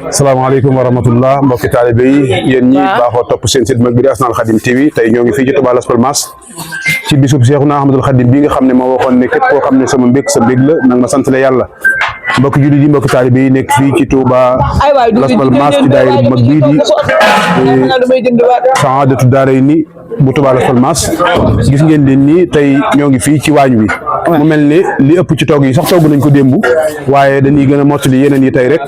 salaamaaleykum wa rahmatullah mbokki taalibe yi yéen ñi baaxoo topp seen site mag bi di Asnal Khadim TV tey ñoo ngi fii ci Touba Las Palmas ci bisub Cheikhouna Ahmadoul Khadim bi nga xam ne moo waxoon ne képp koo xam ne sama mbég sa mbég la nag ma sant la yàlla mbokki jullit yi mbokki taalibe yi nekk fii ci Touba Las Palmas ci daayira bu mag bii di Saadatu Daarayni bu Touba Las Palmas gis ngeen leen ni tey ñoo ngi fii ci waañ wi mu mel ne li ëpp ci toog yi sax togg nañ ko démb waaye dañuy gën a mottali yeneen yi tey rek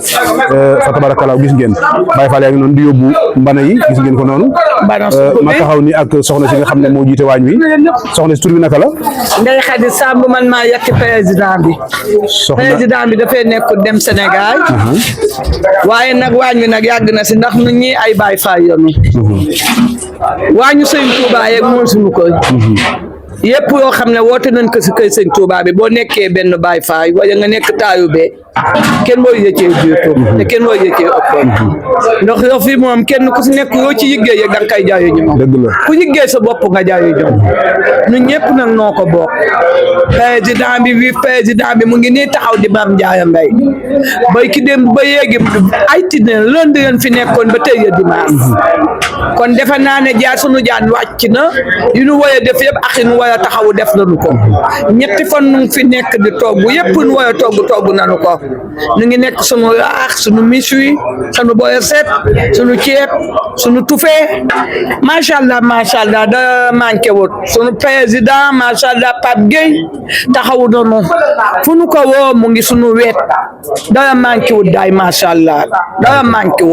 fa tabarakallah gis ngeen Baye Fall yaa ngi noonu di yóbbu mbana yi gis ngeen ko noonu ma taxaw ni ak soxna si nga xam ne moo jiite waañ wi soxna si tur bi naka la Ndeye Khady Samb man maa yekk président bi dafay nekk dem Sénégal waaye nag waañ wi nag yàgg na si ndax nu ñi ay Baye Fall yoonu waañu sëñ Touba yeeg moom suñu ko yëpp yoo xam ne woote nañ ko si kër sëñ Touba bi boo nekkee benn Baye Fall wala nga nekk taalibe kenn mooy yëccee jiitu te kenn mooy yëccee ëppoon ndax yow fii moom kenn ku si nekk yoo ci yiggéey yeeg da nga koy jaayu ñoom ku yiggéey sa bopp nga jaayu ñoom ñun ñëpp nag noo ko bokk président bi vice président bi mu ngi nii taxaw di Mame Diarra Mbaye bay ki dem ba yéegi ay tine loon di leen fi nekkoon ba tey ya dimanche kon defe naa ne jaar sunu jaan wàcc na yu nu war a def yëpp ak nu war a taxawu def nañu ko ñetti fan nu fi nekk di togg yëpp nu war a togg nañu ko ñu ngi nekk sunu laax sunu misui sunu boye set sunu ceeb sunu tufee macha allah da manqué wut sunu président macha allah Pape Gueye taxawu doonu fu nu ko woo mu ngi sunu wet dara manqué wut daay macha allah dara manqué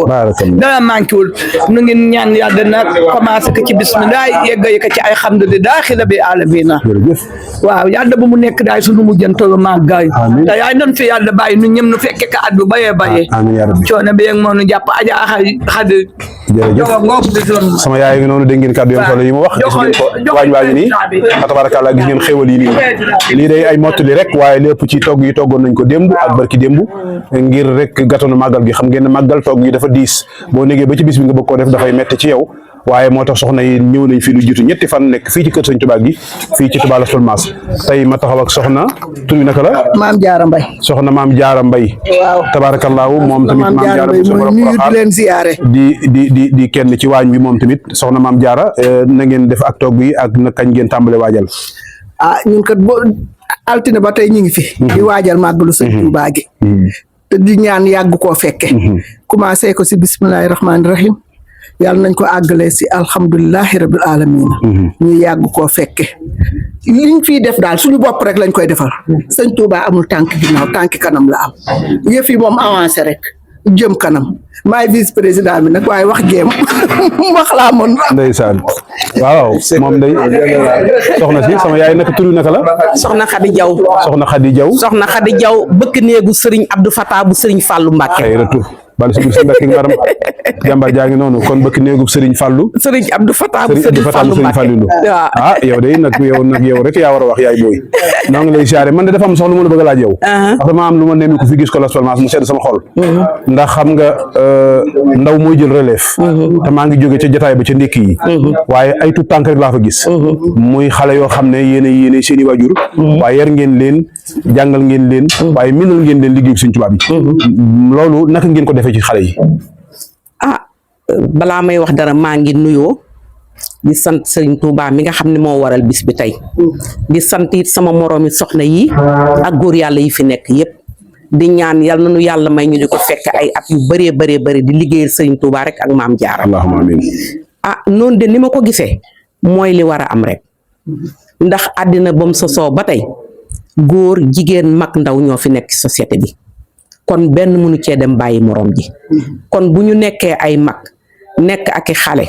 wut nu ngi ñaan yàlla nag commencé ko ci bismillah yegg ko ci alhamdulillah rabbil alamin waaw yàlla bu mu nekk daay sunu mujjantalu màggaay te yaay nan fi yàlla bàyyi nu ñëm nu fekke ka at bu bayee coono bi yeeg moo nu jàpp aja xadi jërëjëf sama yaay ngi noonu dégg ngeen kàddu solo yi mu wax gis ngeen ko waañ waa ngi nii tabarakallah gis ngeen xéwal yi nii lii day ay mottali rek waaye lépp ci togg yi toggoon nañ ko démb ak barki démb ngir rek gàttanu màggal gi xam ngeen ne màggal togg yi dafa diis boo négee ba ci bis bi nga bëgg koo def dafay metti ci yow waaye moo tax soxna yi ñëw nañ fii lu jiitu ñetti fan nekk fii ci kër sëñ Touba gi fii ci Touba Las Palmas tey ma taxaw ak soxna tur bi naka la Mame Diarra Mbaye soxna Mame Diarra Mbaye waaw tabarakallahu moom tamit Mame Diarra di leen ziyaare di kenn ci waañ bi moom tamit soxna Mame Diarra na ngeen def ak togg yi ak na kañ ngeen tàmbale waajal ñun kat boo altine ba tey ñu ngi fi di waajal màggalu sëñ Touba gi te di ñaan yàgg koo fekke commencé ko si bismillahi rahmaani rahim yàlla nañ ko àggalee si alhamdulilahi rabil alamin ñu yàgg koo fekke liñ fiy def daal suñu bopp rek lañ koy defal sëñ Touba amul tànk ginnaaw tànk kanam la am yëf yi moom avancé rek jëm kanam maay vice président bi nag waaye wax jéem wax laa mën ndeysaan waaw moom day soxna si sama yaay naka turu naka la soxna Khady Diaw soxna Khady Diaw bëkk néegu Serigne Abdou Fatah bu Serigne Fallou Mbacké ay retour bal si Mbacké ngaram jàmbar jaa ngi noonu kon bëkk néegub Serigne Fallou Abdou Fatah bu Serigne Fallou Mbacké yow day yow rek yaa war a wax yaay booy noo ngi lay siyaare man de dafa am sox lu ma la bëgg a laaj yow wax dama am lu ma nemmi ko fi gis ko Las Palmas mu sedd sama xol ndax xam nga ndaw mooy jël relève te maa ngi jóge ca jotaay ba ca ndékki yi waaye ay tout tànk rek laa fa gis muy xale yoo xam ne yéene seen i waajur waaye yar ngeen leen jàngal ngeen leen waaye minal ngeen leen liggéey Sëñ Tuubaa bi loolu naka ngeen ko defee ci xale yi balaa may wax dara maa ngi nuyoo di sant Serigne Touba mi nga xam ne moo waral bis bi tey di sant it sama moroomi soxna yi ak góor yàlla yi fi nekk yépp di ñaan yal na nu yàlla may ñu di ko fekk ay at yu bëree bëri di liggéeyal Serigne Touba rek ak Mame Diarra allahumma amiin noonu de ni ma ko gisee mooy li war a am rek ndax àddina bam sosoo ba tey góor jigéen mag ndaw ñoo fi nekk société bi kon benn mënu cee dem bàyyi moroom ji kon bu ñu nekkee ay mag nekk ak i xale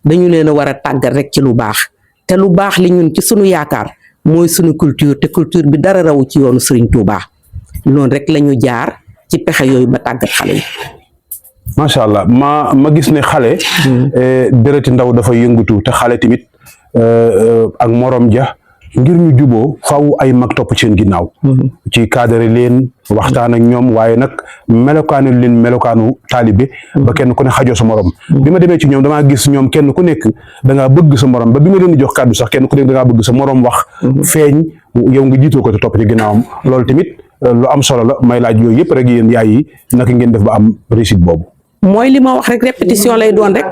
dañu leen a war a tàggat rek ci lu baax te lu baax li ñun ci sunu yaakaar mooy sunu culture te culture bi dara rawu ci yoonu Serigne Touba loolu rek la ñu jaar ci pexe yooyu ba tàggat xale yi. macha allah ma gis ne xale dërëti ndaw dafa yëngatu te xale tamit ak morom ja ngir ñu juboo faw ay mag topp seen ginnaaw ci cadre leen waxtaan ak ñoom waaye nag melokaanu leen melokaanu taalibe ba kenn ku ne xajoo sa morom bi ma demee ci ñoom damaa gis ñoom kenn ku nekk da ngaa bëgg sa morom ba bi ma leen di jox kàddu sax kenn ku nekk da ngaa bëgg sa morom wax feeñ yow nga jiitoo ko te topp ci ginnaawam loolu tamit lu am solo la may laaj yooyu yëpp rek yéen yaay yi naka ngeen def ba am réussite boobu. mooy li ma wax rek répétition lay doon rek.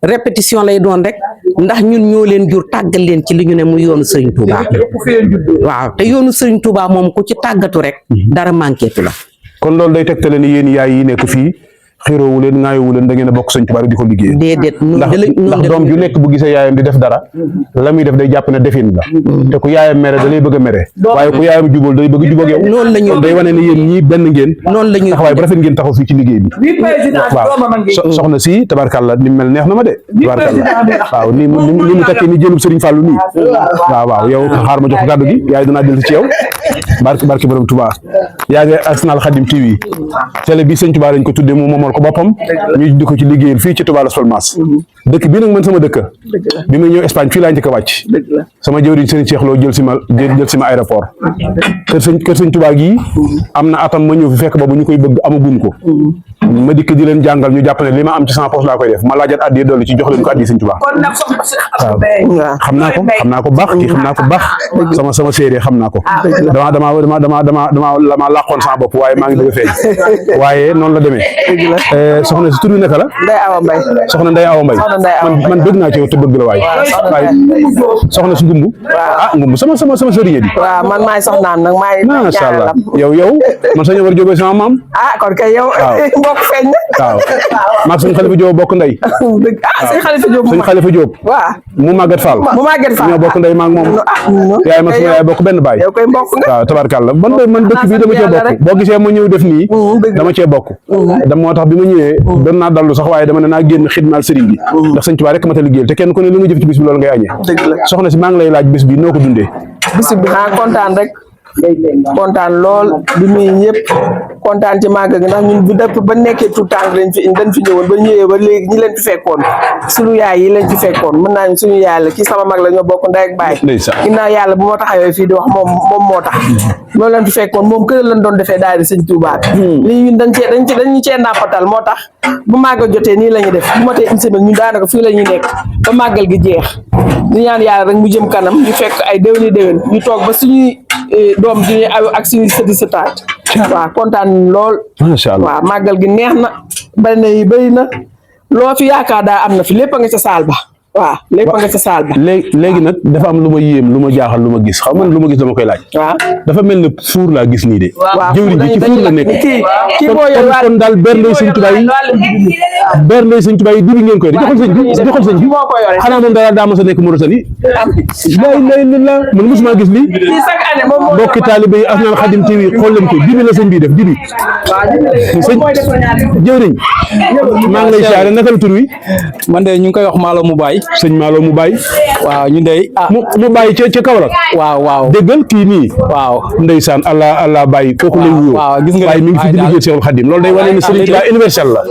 répétition lay doon rek ndax ñun ñoo leen jur tàggal leen ci li ñu ne muy yoonu Serigne Touba. waaw te yoonu Serigne Touba moom ku ci tàggatu rek. dara manqué tu la. kon loolu day tegtale ni yéen yaay yi nekk fii xiroowu leen ŋaayowu leen da ngeen a bokk Sëñ Tuubaa rek di ko liggéey. déedéet ndax doom ju nekk bu gisee yaayam di def dara la muy def day jàpp ne defin la te ku yaayam mere da lay bëgg a mere waaye ku yaayam jubal day bëgg a jubal yow. noonu la ñu kon day wane ne yéen ñii benn ngeen. noonu la ñuy taxawaay bu rafet ngeen taxaw fii ci liggéey bi. waaw soxna si tabarkàlla ni mel neex na ma de. tabarkàlla waaw ni mu takkee ni jëlub Sëriñ Fàllu nii. waaw yow xaar ma jox gàddu gi yaay danaa dellu ci yow barki borom Touba yaa ngi Asnal Khadim TV télé bi Sëñ Touba lañ ko tuddee mu moomal ko boppam ñu di ko ci liggéeyal fii ci Touba Las Palmas dëkk bii nag man sama dëkk bi may ñëw Espagne fii laa njëkk a wàcc sama jëwriñ Sëriñ Cheikh Lo jël si ma aéroport kër Sëñ Touba gii am na atam ma ñëw fi fekk boobu ñu koy bëgg amaguñ ko ma dikk di leen jàngal ñu jàpp ne li ma am ci sama poche laa koy def ma laajat addiya dolli ci jox leen ko addiya Sëñ Touba waaw xam naa ko baax kii xam naa ko baax sama séeréer xam naa ko dama làqoon sama bopp waaye maa ngi bëgg a feeñ waaye noonu la demee soxna si tur bi naka la soxna Ndeye Awa Mbaye man bëgg naa ci yow te bëgg la waaye soxna si ngumbu ngumbu sama sëriñ bi waaw man maay soxnaam nag maay macha allah yow man sa ñëwar jóobee sama maam kon kay yow mbokk feeñ waaw maag suñu xalifa Jóob bokk ndey suñu xalifa Jóob waaw mu Maguette Fall ñoo bokk ndey maag moom yaay ma sama yaay bokk benn baay waaw tabarkàlla man dëkk bii dama cee bokk boo gisee ma ñëw def nii dama cee bokk moo tax bi ma ñëwee doon naa dallu sax waaye dama ne naa génn xidmaal sëriñ bi ndax Sëñ Tuubaa rek ma ta liggéeyal te kenn ku ne li nga jëf ci bis bi loolu ngay añee soxna si maa ngi lay laaj bis bi noo ko dundee bis bi kontaan rek kontaan lool di nuyu ñëpp kontaan ci màgg gi ndax ñun bu dëpp ba nekkee tout temps dañ fi ñëwoon ba ñëwee ba léegi ñi leen fi fekkoon suñu yaay yi leen fi fekkoon mën naa suñu yaay la kii sama mag la ñoo bokk ndey ak baay ginnaaw yàlla bu moo taxawee fii di wax moom moo tax loolu leen fi fekkoon moom kër lañ doon defee daal di Sëñ Tuubaa lii ñun dañu cee nàppatal moo tax bu màggal jotee nii la ñuy def bu matee une semaine ñun daanaka fii la ñuy nekk ba màggal gi jeex ñu ñaan yàlla rek mu jëm kanam ñu fekk ay déwéni déwén ñu toog ba suñuy doom di aw ak suñuy sëti sëtaat waaw kontaan lool macha allah waaw màggal gi neex na bari na yi bëri na loo fi yaakaar daa am na fi lépp a nga ca saal ba waaw lépp a nga ca saal ba léegi nag dafa am lu ma yéem lu ma jaaxal lu ma gis xam man lu ma gis dama koy laaj waaw dafa mel ne fuur laa gis nii de jëwriñ ji ci fuur la nekk kon daal bernde Sëñ Tuubaa yi bernde Sëñ Tuubaa yi dibi ngeen koy joxal sëñ bi xanaa moom dara daa mas a nekk Mauritanie la man mosuma gis lii mbokki taalibe yi Asnal Khadim TV xool leen ko dibi la sëñ bi def dibi sëñ jëwriñ maa ngi lay siyaare naka la tur wi man de ñu ngi koy wax Malo mu baay sëñ Malo mu baay waaw ñu dey mu baay ca Kaolack waaw déggal kii nii waaw ndeysaan allah baay kooku lay wuyoo waaw gis nga baay mi ngi fi di liggéey Seexul Xadim loolu day wane ne Sëriñ Tuubaa universel la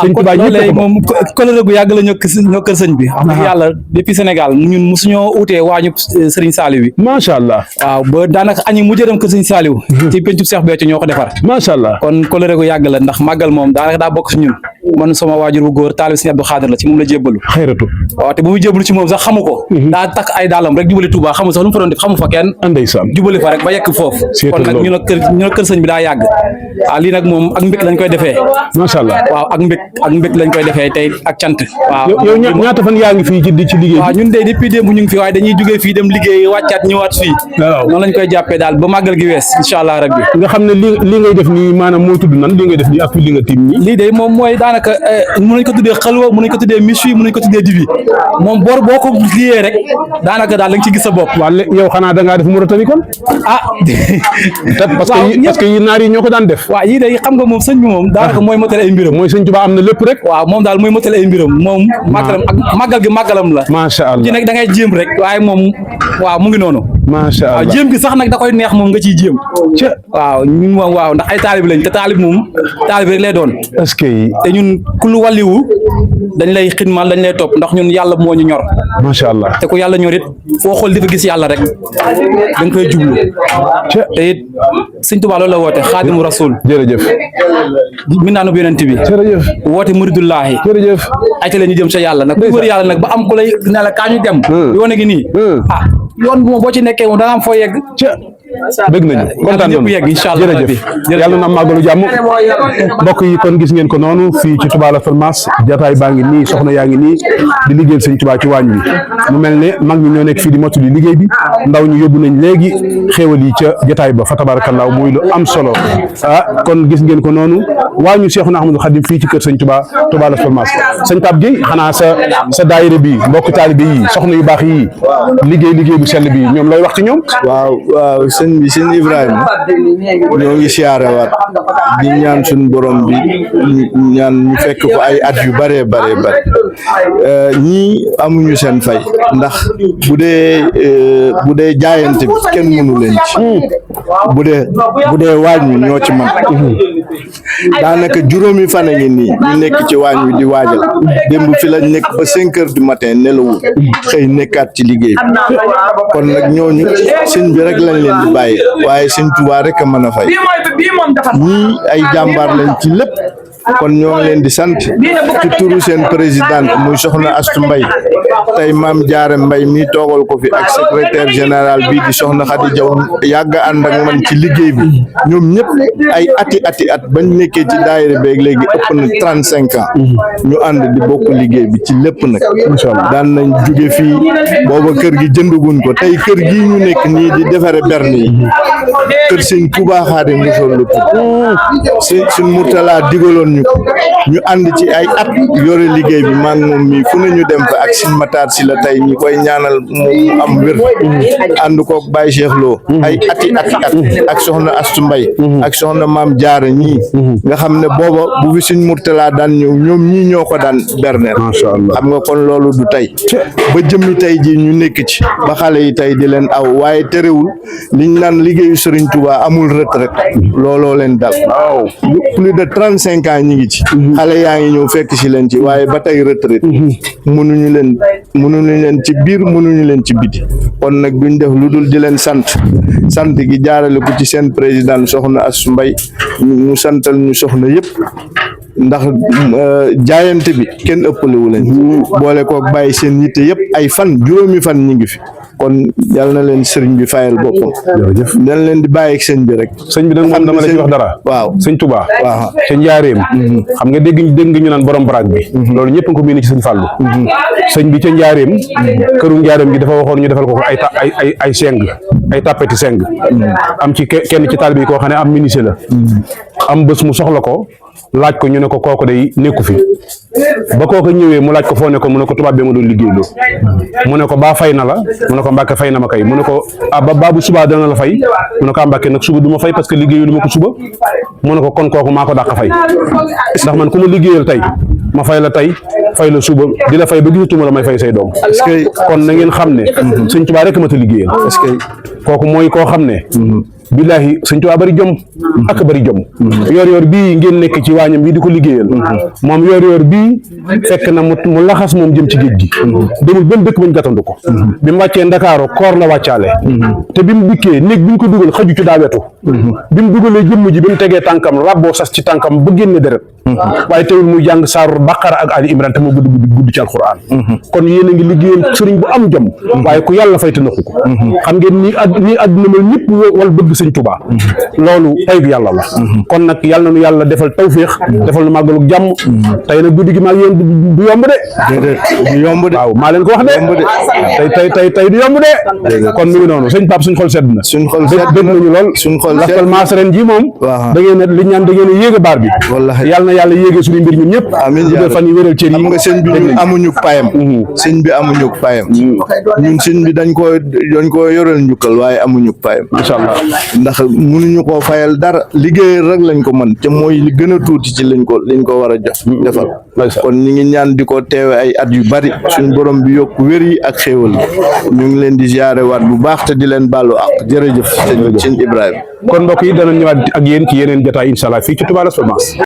Sëriñ Tuubaa ñëpp moom kolëre gu yàgg la ñoo kër sëñ bi wax dëgg yàlla depuis Sénégal ñun mosuñoo utee waañu Sëriñ Saaliw bi macha allah waaw ba daanaka añi mujjee dem kër Sëriñ Saaliw ci pencub Seex Béthio ñoo ko defar macha allah kon kolëre gu yàgg la ndax màggal moom daanaka daa bokk si ñun man sama waajur bu góor taalib Sëriñ Abdou Xaadir la ci moom la jébbalu xayratu waaw te bu muy jébbalu ci moom sax xamu ko daa takk ay daalam rek jubali Touba xamul sax lu mu fa doon def xamu fa kenn ndeysaan jubali fa rek ba yekk foofu kon nag ñu ne kër sëñ bi daa yàgg waaw lii nag moom ak mbég lañ koy defee macha allah waaw ak mbég lañ koy defee tey ak cant waaw yow ñaata fan yaa ngi fii ci liggéey waaw ñun de depuis démb ñu ngi fi waaye dañuy jógee fii dem liggéey wàccaat ñëwaat fii noonu lañ koy jàppee daal ba màggal gi wees incha allah rabbi nga xam ne lii ngay def nii maanaam moo tudd nan lii ngay def nii ak li nga tiim nii lii de moom mooy daanaka mën nañ ko tuddee xalwa mën nañ ko tuddee miswi mën nañ ko tuddee divi moom boor boo ko liyee rek daanaka daal da nga ci gis sa bopp waaw yow xanaa da ngaa def Mauritanie kon parce que yi naar yi ñoo ko daan def waaw yii de xam nga moom sëñ bi moom daanaka mooy motal ay mbiram mooy Sëñ Tuubaa am na lépp rek waaw moom daal mooy motal ay mbiram moom màggalam ak màggal gi màggalam la macha allah ci nag da ngay jéem rek waaye moom waaw mu ngi noonu macha allah waaw jéem gi sax nag da koy neex moom nga ciy jéem waaw ñun moom waaw ndax ay taalib lañ te taalib moom taalib rek lay doon est-ce que te ñun ku lu wàlliwu dañ lay xidmal dañ lay topp ndax ñun yàlla moo ñu ñor macha allah te ku yàlla ñor it foo xool di fa gis yàlla rek da nga koy jublu te it Sëñ Tuubaa loolu la woote xaadimu rasul jërëjëf mi naanu bi yonent bi jërëjëf woote muridullaahi jërëjëf ay te leen ñu jëm sa yàlla nag ku wër yàlla nag ba am ku lay ne la kaa ñu dem yoone gi nii yoon bi moom boo ci nekkee moom dana am foo yegg bëgg nañu kontaan ñëpp nañu yegg incha allah jërëjëf yàlla na màggalu jàmm mbokk yi kon gis ngeen ko noonu fii ci Touba Las Palmas jataay baa ngi nii soxna yaa ngi nii di liggéeyal sëñ Touba ci waañ wi mu mel ne mag ñi ñoo nekk fii di mottali liggéey bi ndaw ñu yóbbu nañ léegi xéewal yi ca jataay ba fa tabaarakallaa muy lu am solo kon gis ngeen ko noonu waañu Seexuna Ahmadul Xadim fii ci kër sëñ Touba Las Palmas sëñ Pape Gueye xanaa sa daayira bi mbokk taalibe yi soxna yu baax yi liggéey bu sell bi ñoom lay wax ci ñoom. waaw sëñ Ibrahima ñoo ngi siyaare waat di ñaan suñu borom bi ñaan ñu fekk ko ay at yu bare ñii amuñu seen fay ndax bu dee jaayante bi kenn mënu leen ci bu dee waañ wi ñoo ci man daanaka juróomi fan a ngi nii ñu nekk ci waañ wi di waajal démb fi lañ nekk ba 5 heures du matin nelawul xëy nekkaat ci liggéey kon nag ñooñu sëñ bi rek lañ leen di bàyyi waaye sëñ Tuubaa rek a mën a fay ñii ay jàmbaar lañ ci lépp kon ñoo ngi leen di sant ci turu seen présidente muy soxna Astu Mbay tey maam Jaara Mbay mi toogal ko fi ak secrétaire général bii di soxna Xadi Jaw yàgg ànd ak man ci liggéey bi ñoom ñëpp ay ati at bañ nekkee ci daayira beeg léegi ëpp na 35 ans ñu ànd di bokk liggéey bi ci lépp nag daan nañ jóge fii booba kër gi jëndaguñ ko tey kër gi ñu nekk nii di defare berne yi kër sëñ Tuubaa Xaadimu Rasuul la tudd suñ Murtala digaloon ñu ànd ci ay at yore liggéey bi man moom mi fu ne ñu dem fa ak sin mataar si la tey ñi koy ñaanal mu am wér ànd koog Baye Cheikh Lo ay ati at ak soxna Astu Mbay ak soxna maam Jaara ñii nga xam ne booba bu fi suñ Murtala daan ñëw ñoom ñii ñoo ko daan berneel xam nga kon loolu du tey ba jëmmi tey ji ñu nekk ci ba xale yi tey di leen aw waaye terewul liñ naan liggéeyu Sëriñ Tuubaa amul retraite looloo leen dal plus de 35 ans ñi ngi ci xale yaa ngi ñëw fekk si leen ci waaye ba tey retraite mënuñu leen ci biir mënuñu leen ci biti kon nag duñ def lu dul di leen sant gi jaarale ko ci seen président soxna Astu Mbay mu santal ñu soxna yëpp ndax jaayante bi kenn ëppalewu leen boole koog bàyyi seen yitte yëpp ay juróomi fan ñi ngi fi kon yal na leen sëriñ bi fayal boppam dañ leen di bàyyi ak sëñ bi rek sëñ bi nag moom dama la ci wax dara waaw sëñ Touba ca njaareem xam nga dégg ñu naan borom baraag bi loolu ñëpp nga ko miin ci sëñ Fàllu sëñ bi ca njaareem këru njaareem gi dafa waxoon ñu defal ko ay seng ay tapeti seng am ci kenn ci taalibe yi koo xam ne am ministre la am bés mu soxla ko laaj ko ñu ne ko kooku day nekku fi ba kooku ñëwee mu laaj ko foo ne ko mu ne ko tubaab bi ma doon liggéey loo mu ne ko baa fay na la mu ne ko Mbàkke fay na ma kay mu ne ko ba bu subaa dana la fay mu ne ko Mbàkke nag suba du ma fay parce que liggéeyu lu ma ko suba mu ne ko kon kooku maa ko dàq fay ndax man ku ma liggéeyal tey ma fay la tey fay la suba di la fay ba gisatuma la may fay say doom parce que kon na ngeen xam ne Sëñ Tuubaa rek ma ta liggéeyal parce que kooku mooy koo xam ne billahi Sëñ Tuubaa bari jom ak bari jom yor bii ngeen nekk ci waañam bii di ko liggéeyal moom yor bii fekk na mu laxas moom jëm ci géej gi demul benn dëkk bañ gàttandu ko bi mu wàccee Ndakaaru koor la wàccaale te bi mu dikkee néeg bi ñu ko dugal xaju ci daa wetu bi mu dugalee jëmm ji bi mu tegee tànkam rabboo sas ci tànkam ba génne deret waaye teewul muy jàng saaru Baqara ak Ali Imran te moo gudd ci alxuraan kon yéen a ngi liggéeyal sëriñ bu am jom waaye ku yàlla fay te naxu ko xam ngeen nii àdduna mel ñëpp wal bëgg Sëñ Tuubaa loolu tey bi yàlla la kon nag yàlla na nu yàlla defal tawféex defal nu màggalu jàmm tey nag guddi gi maag yéen du yomb de waaw maa leen ko wax de tey du yomb de kon mi ngi noonu sëñ Pape suñ xol sedd na dégg nañu lool ndax Palmas ren ji moom da ngeen a li ñaan da ngeen a yéege baar bi yàlla na yàlla yéege suñu mbir ñun ñëpp dugal fan yi wéral cër yi xam nga sëñ bi amuñu payam sëñ bi amuñu payam ñun sëñ bi dañ ko yoral njukkal waaye amuñu payam incha allah ndax mënuñu koo fayal dara liggéeyal rek lañ ko mën te mooy li gën a tuuti ci liñ ko war a jox defal kon ñi ngi ñaan di ko teewe ay at yu bari suñ borom bi yokk wér yi ak xéewal yi ñu ngi leen di ziare waat bu baax te di leen baalu ak jërëjëf sëñ Ibrahima kon mbokk yi dana ñëwaat ak yéen ci yeneen jotaay incha allah fii ci Touba Las Palmas